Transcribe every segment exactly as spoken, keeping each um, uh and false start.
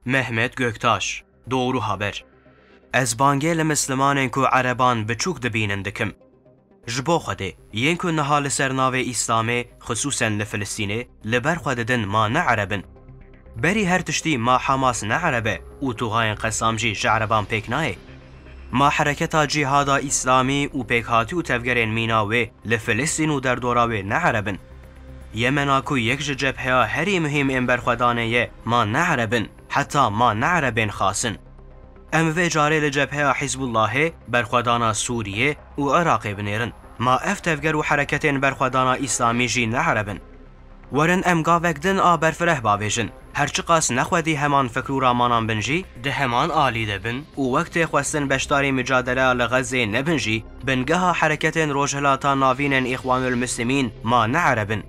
Mehmet Göktaş, Doğru Haber. Ez bangê li Mislimanên ku Ereban biçûk dibînin dikim. Ji bo Xwedê, yên ku niha li ser navê Îslamê, xisûsen li Filistînê, li ber xwe didin ma ne Ereb in. Berî her tiştî ma Hamas ne Ereb e û toxayên Qesam jî ji Ereban pêk nayê. Ma hereketa Cîhada Îslamî û pêkhatî û tevgerên mîna wê li Filistîn û derdora wê ne Ereb in. Yemena ku yek ji cebheya herî muhîm ên berxwedanê ye, ma ne Ereb in, heta ma ne Erebên xas in. Em vê carê li cebheya Hizbullahê, berxwedana Sûriyê û Iraqê binêrin. Ma ev tevger û hereketên berxwedana Îslamî jî ne Ereb in. Werin em gavek din a berfireh bavêjin. Her çiqas ne xwedî heman fikr û ramanan bin jî, di heman alî de bin û wek tê xwestin beşdarî micadeleya li Xezzeyê nebin jî, bingeha hereketên Rojhilata Navîn ên Îxwanul Muslimîn ma ne Ereb in.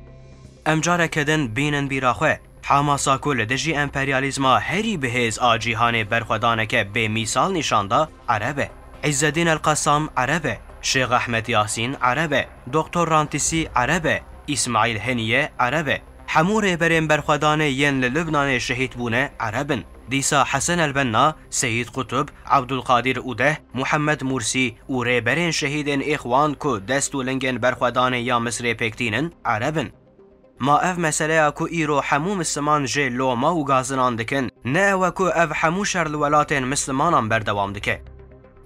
Em careke din bînin bîra xwe. Hamasa ku li dijî emperyalîzma herî bihêz a cîhanê berxwedaneke bêmîsal nîşan da, Ereb e. Îzzedîn El Qesam Ereb e. Şêx Ehmed Yasîn Ereb e. Doktor Rantîsî Ereb e. Îsmaîl Heniye Ereb e. Hemû rêberên berxwedanê yên li Lubnanê şehîd bûne Ereb in. Dîsa Hesen El Benna, Seyîd Qutub, Abdulkadir Udeh, Muhammed Mursi û rêberên şehîdên Îxwan ku dest û lingên berxwedanê ya Misrê pêk tînin, Ereb in. Ma ev meseleya ku îro hemû Misliman jê loma û gazinan dikin, ne ew e ku ev hemû şer li welatên Mislimanan berdewam dike.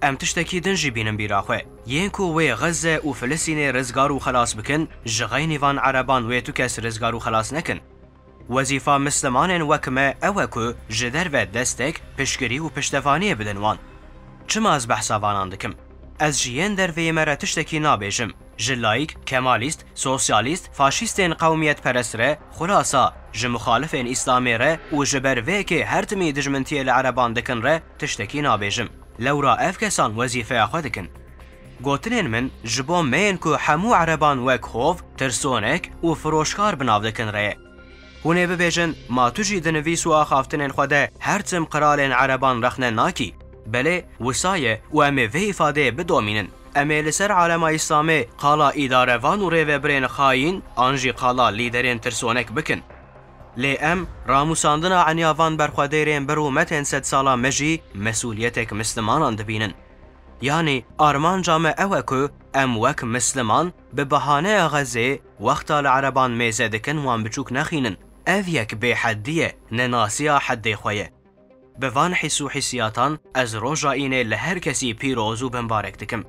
Em tiştekî din jî bînin bîra xwe. Yên ku wê Xezze û Filistînê rizgar û xelas bikin, ji xeynî van Ereban wê tu kes rizgar û xelas nekin. Wezîfa Mislimanên wek me ew e ku ji derve destek, piştgirî û piştevaniyê bidin wan. Çima ez behsa vanan dikim? Ez ji yên derveyî me re tiştekî nabêjim. Ji layîk, kemalîst, sosyalîst, faşîstên qewmiyetperest re, xulasa, ji muxalifên Îslamê re û ji ber vê yekê her timî dijmintiyê li Ereban dikin re tiştekî nabêjim. Lewra ev kesan wezîfeya xwe dikin. Gotinên min ji bo me yên ku hemû Ereban wek hov, tirsonek û firoşkar bi nav dikin re ye. Hûn ê bibêjin, ma tu jî di nivîs û axaftinên xwe de her tim qiralên Ereban rexne nakî? Belê, wisa ye û em ê vê îfadeyê bidomînin. Em ê li ser alema Îslamê qala îdarevan û rêvebirên xayîn an jî qala lîderên tirsonek bikin. Lê em ramûsandina eniya van berxwedêrên bi rûmetên sedsala me jî mesûliyetek Mislimanan dibînin. Yanî armanca me ew e ku em wek Misliman bi bahaneya Xezê wexta li Ereban mêze dikin wan biçûk nexînin. Ev yek bêheddî ye, nenasiya heddê xwe ye. Bi van hîs û hîsiyatan ez roja înê li her kesî pîroz û bimbarek dikim.